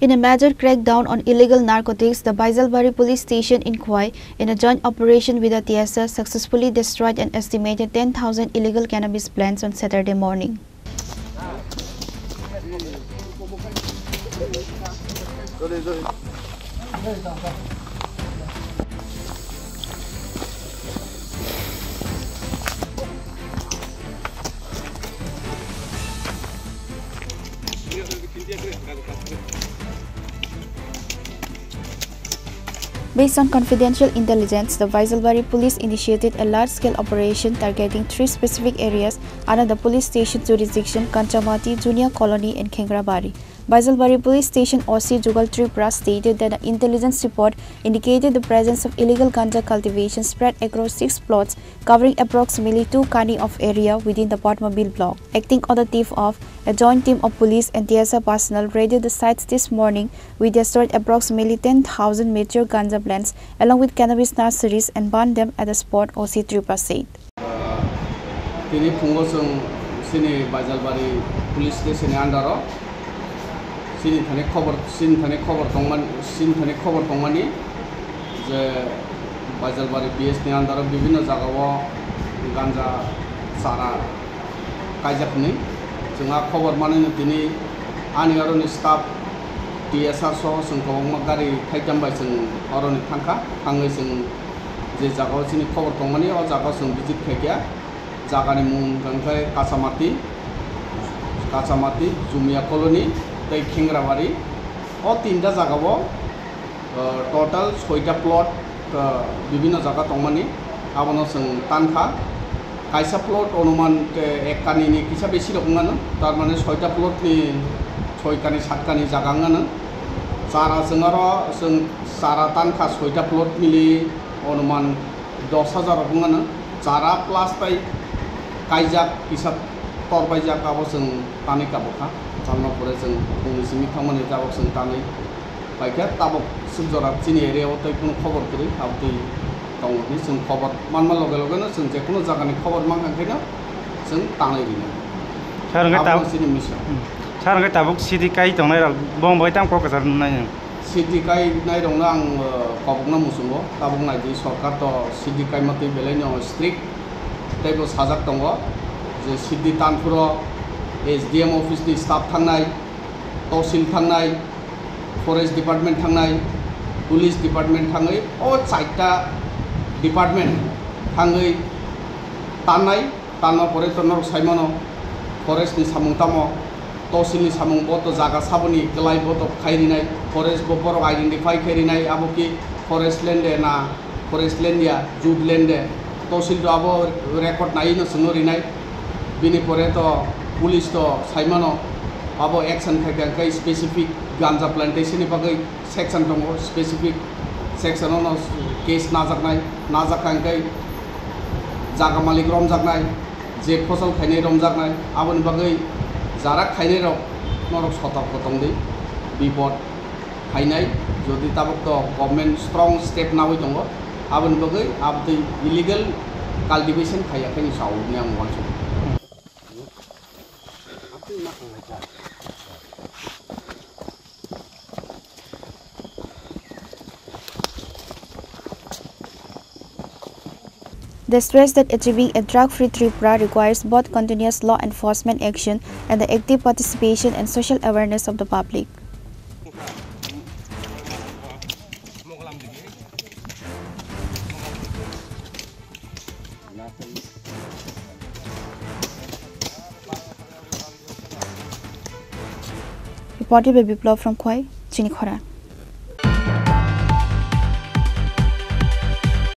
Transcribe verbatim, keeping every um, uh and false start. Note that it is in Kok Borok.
In a major crackdown on illegal narcotics, the Baijalbari police station in Khowai, in a joint operation with the T S S, successfully destroyed an estimated ten thousand illegal cannabis plants on Saturday morning. Based on confidential intelligence, the Baijalbari police initiated a large-scale operation targeting three specific areas under the police station jurisdiction: Kanchamati, Junia Colony, and Khengrabari. Baijalbari Police Station O C Jugal Tripura stated that the intelligence report indicated the presence of illegal ganja cultivation spread across six plots covering approximately two kani of area within the Padmabil block. Acting on the tip of, a joint team of police and T S F personnel raided the sites this morning. We destroyed approximately ten thousand mature ganja plants along with cannabis nurseries and burned them at the spot, O C Tripura said. Tini phungo chwng chini Baijalbari police station ni under o chini thani khobor, chini thani khobor tongmani, chini thani khobor tongmani je Baijalbari P S ni under o bibhinno jaga o ganja chara kaijak hwnwi. Chwng a khobor manwi no tini ani aro ni staff T S R soho chwng kwbangma gari thaitham bai chwng aro ni thangkha, thangwi chwng je jaga o chini khobor tongmani o jaga o chwng visit khaikha. Jagani mung hwnkhe Kachamati, Kachamati, Jumia Colony tei Khengrabari. O tinta jagao, uh, total soita plot, uh, bibhinno jaga tongmani, abono chwng tankha. Kaisa plot onuman, uh, ek kanini kisa besi rok wngmano, tar mane soita plot ni soi kani, sat kani jaga wngmano. Chara chwng aro chwng chara tankha soita plot mili onuman dos hajar rok wngmano, chara plus tai kaijak kisa torbaijak, abo chwng tanwi kabukha. Chwlno pore chwng phungni simi thangmani tabok chwng tanwi paikha, tabok swk jora chini area o tei kunu khobor kwrwi abotwi tongo hwnwi chwng khobor manma loge loge no chwng je kunu jagani khobor mankha khe no chwng tanwi rwnai. Sir, hwnkhe abo tab-, chini mission. Hmm. Sir, hwnkhe tabuk city kai tongnai rok bo bai tamo kok kwchar nai. City kainairokno ang, uh, kobokno muchungo, tabuk naidi sorkar to city kaima twi belai no strict, tei bo sajak tongo je city tanphuro S D M office ni staff thangnai, tosil thangnai, forest department thangnai, police department thangwi o chaita department thangwi tannai. Tanma pore to norok sai mano, forest ni samung tamo, tosil ni samung bo to jaga saboni kwlai bo to khai rinai, forest bo borok identify khai rinai, abo ki forest land de na, forest land ya, jute land de, tosil to abo record nai no chwngno rinai. Bini pore to police to sai mano, abo action khai kha khe specific ganja plantation ni bagwi section tongo, specific section ono case najaknai, najak kha hwnkhe jaga malik romjaknai, je phosol khainai romjaknai, aboni bagwi jara khainai rok norok sotorko tongdi, bipod khainai, jodi tabuk to government strong step nawi tongo, aboni bagwi abotwi illegal cultivation khaiya khe ni sao hwnwi ang uansukha. They stress that achieving a drug-free Tripura requires both continuous law enforcement action and the active participation and social awareness of the public. Reported by Biplab from Khowai, Chini Khorang.